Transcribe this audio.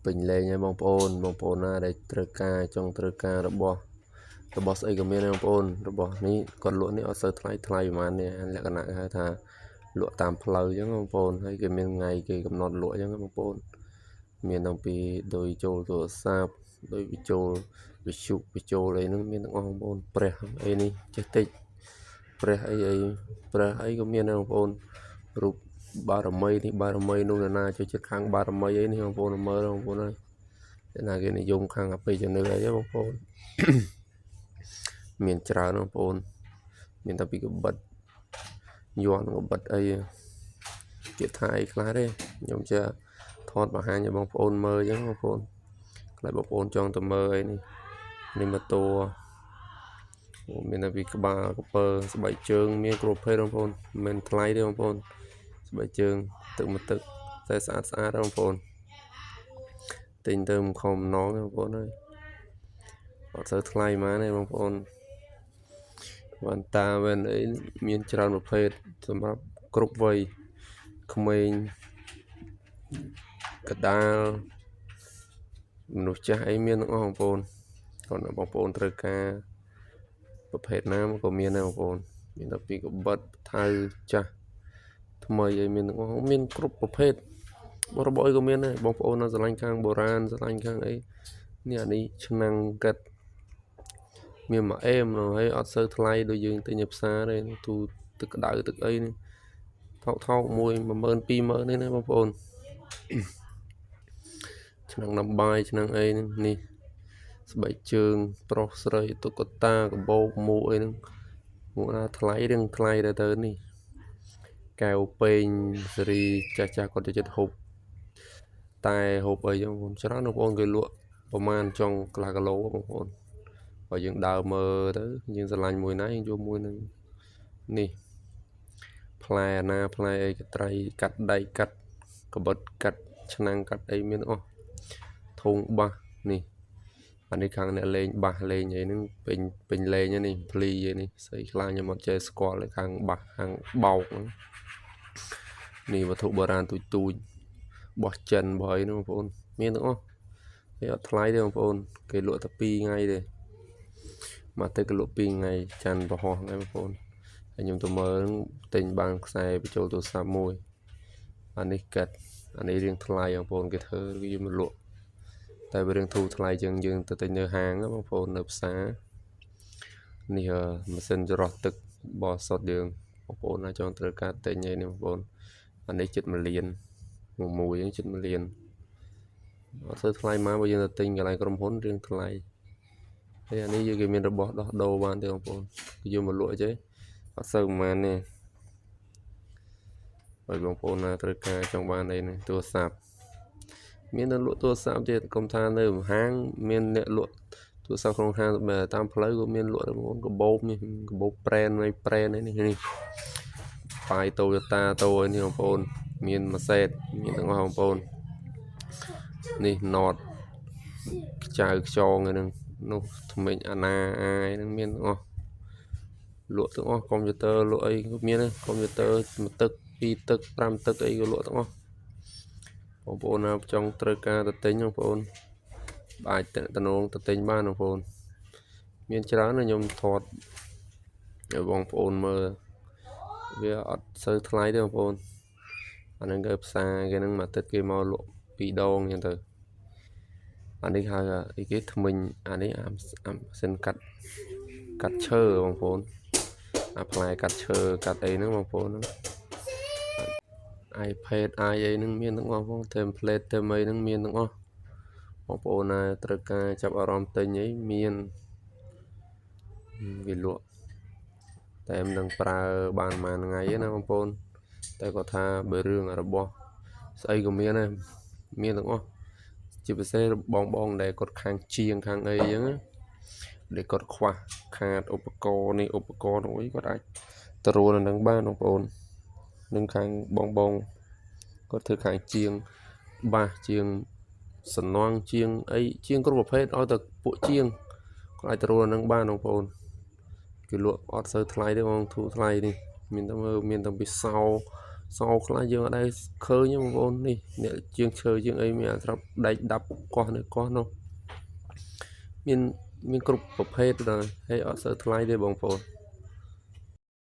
ពេញលេងហើយបងប្អូនបងប្អូនណាដែលត្រូវការចង់ត្រូវការរបស់របស់ស្អីក៏មានដែរបងប្អូនរបស់នេះគាត់លក់នេះអត់សូវថ្លៃថ្លៃប្រហែលនេះលក្ខណៈគេហៅថាលក់តាមផ្លូវអញ្ចឹងបងប្អូនហើយគេមានថ្ងៃគេកំណត់លក់អញ្ចឹងបងប្អូនមានតាំងពីដោយចូលទូរស័ព្ទដោយបញ្ចូលវិទ្យុបញ្ចូលអីហ្នឹងមានទាំងអស់បងប្អូនព្រះអីនេះចេះតិចព្រះអីអីព្រះអីក៏មានដែរបងប្អូនរូបបារមីនេះបារមីនោះនរណាចូលចិត្តខាងបារមីអីនេះបងប្អូនមើលបងប្អូនអើយតែណាគេនិយមខាងអបិយជំនឿអីបងប្អូនមានច្រើនបងប្អូនមានតែពីកបិតយ័ន្តកបិតអីគេថាអីខ្លះទេខ្ញុំចេះថតបង្ហាញឲ្យបងប្អូនមើលអញ្ចឹងបងប្អូនខ្លាចបងប្អូនចង់ទៅមើលអីនេះនេះម៉ូតូមានតែពីក្បាលកពើស្បែកជើងមានគ្រប់ប្រភេទបងប្អូនមិនមែនថ្លៃទេបងប្អូនស្បែកជើងទឹកមួយទឹកតែស្អាតស្អាតបងប្អូនទិញទៅមិនខំម្ដងទេបងប្អូនអើយអត់សូវថ្លៃហ្មងទេបងប្អូនវ៉ាន់តាវ៉ែនអីមានច្រើនប្រភេទសម្រាប់គ្រប់វ័យក្មេងកដាលមនុស្សចាស់អីមានទាំងអស់បងប្អូនគាត់បងប្អូនត្រូវការប្រភេទណាក៏មានដែរបងប្អូនមានតែពីកបិតថៅចាស់ថ្មីអីមានទាំងអស់មានគ្រប់ប្រភេទរបស់អីក៏មានដែរបងប្អូននៅស្រឡាញ់ខាងបុរាណស្រឡាញ់ខាងអីនេះអានេះឆ្នាំងកាត់មានមួយអេមនោះហើយអត់សូវថ្លៃដូចយើងទិញនៅផ្សារទេទូទឹកក្តៅទឹកអីនេះថោកថោកមួយ10000 20000នេះណាបងប្អូនឆ្នាំងដាំបាយឆ្នាំងអីនេះនេះស្បែកជើងប្រុសស្រីតុក្កតាកាបូបមួកអីហ្នឹងមួកណាថ្លៃរឿងថ្លៃទៅទៅនេះកែវពេងសេរីចាស់ចាស់គាត់ចូលចិត្តហូបតែហូបអីចឹងបងប្អូនច្រើនបងប្អូនគេលក់ប្រហែលចង់កន្លះគីឡូបងប្អូនបើយើងដើរមើលទៅយើងស្រឡាញ់មួយណាយើងយកមួយហ្នឹងនេះផ្លែអាណាផ្លែអីកត្រីកាត់ដែកកាត់កបិតកាត់ឆ្នាំងកាត់អីមានអស់ធុងបាសនេះអានេះខាងអ្នកលេងបាសលេងអីហ្នឹងពេញពេញលេងនេះភ្លីអីនេះស្អីខ្លះខ្ញុំអត់ចេះស្គាល់ទេខាងបាសខាងបោកហ្នឹងនេះវត្ថុបុរាណទូចទូចបោះចិនបោះអីហ្នឹងបងប្អូនមានទាំងអស់ហើយអត់ថ្លៃទេបងប្អូនគេលក់តែ2ថ្ងៃទេមកទៅគេលក់2ថ្ងៃច័ន្ទពហុថ្ងៃបងប្អូនហើយខ្ញុំទៅមើលទិញបានខ្សែបញ្ចូលទូរស័ព្ទមួយអានេះកាត់អានេះរៀងថ្លៃបងប្អូនគេធ្វើគេយកមកលក់តែវារឿងធូរថ្លៃជាងយើងទៅទិញនៅហាងបងប្អូននៅផ្សារនេះម៉ាស៊ីនច្រោះទឹកបោះសុតយើងបងប្អូនណាចង់ត្រូវការទិញអីនេះបងប្អូនអានេះជិត1លានមួយមួយហ្នឹងជិត1លានអត់សូវថ្លៃមកបើយើងទៅទិញកន្លែងក្រុមហ៊ុនរឿងថ្លៃហើយអានេះយើងគេមានរបស់ដោះដូរបានទេបងប្អូនគេយកមកលក់ចេះអត់សូវប្រហែលទេបើបងប្អូនណាត្រូវការចង់បានអីនេះទូរស័ព្ទមាននៅលក់ទូរស័ព្ទទៀតកុំថានៅហាងមានអ្នកលក់ទូរស័ព្ទក្នុងហាងតាមផ្លូវក៏មានលក់ដែរបងប្អូនកបោបនេះកបោបប្រែនអីប្រែនអីនេះនេះបាយ Toyota តូអីនេះបងប្អូនមានមួយសេតមានទាំងអស់បងប្អូននេះណតខ្ចៅខ្យងហ្នឹងនោះថ្មិញអាណាអាយហ្នឹងមានទាំងអស់លក់ទាំងអស់កុំព្យូទ័រលក់អីក៏មានដែរកុំព្យូទ័រមួយទឹកពីរទឹក5ទឹកអីក៏លក់ទាំងអស់បងប្អូនណាចង់ត្រូវការទៅទិញបងប្អូនអាចតំណងទៅទិញបានបងប្អូនមានច្រើនណាស់ខ្ញុំថតឲ្យបងប្អូនមើលវាអត់សូវថ្លៃទេបងប្អូនអាហ្នឹងគេផ្សារគេហ្នឹងមួយអាទិត្យគេមកលក់2ដងអញ្ចឹងទៅអានេះហៅអីគេថ្មិញអានេះអាម៉ាស៊ីនកាត់កាត់ឈើបងប្អូនអាផ្លែកាត់ឈើកាត់អីហ្នឹងបងប្អូនហ្នឹង iPad i អីហ្នឹងមានទាំងអស់បង template tem អីហ្នឹងមានទាំងអស់បងប្អូនណាត្រូវការចាប់អារម្មណ៍ទិញអីមានវាលក់តែមិនដឹងប្រើបានប៉ុន្មានថ្ងៃទេណាបងប្អូនតែគាត់ថាបើរឿងរបស់ស្អីក៏មានដែរមានទាំងអស់ជាពិសេសបងបងដែលគាត់ខាងជាងខាងអីអញ្ចឹងណាដែលគាត់ខ្វះខាតឧបករណ៍នេះឧបករណ៍នោះអីគាត់អាចទៅរួលនៅនឹងបានបងប្អូននឹងខាងបងបងគាត់ធ្វើខាងជាងបាសជាងសំណងជាងអីជាងគ្រប់ប្រភេទឲ្យតែពួកជាងគាត់អាចទៅរួលនៅនឹងបានបងប្អូនគេលក់អត់សូវថ្លៃទេបងធូរថ្លៃនេះមានតែមើលមានតាំងពីសោ សោខ្លះយើងអត់ដែលឃើញទេបងប្អូននេះអ្នកជាងឈើជាងអីមានអាស្រាប់ដែកដាប់កោះនៅកោះនោះមានមានគ្រប់ប្រភេទដែរហើយអត់សូវថ្លៃទេបងប្អូន។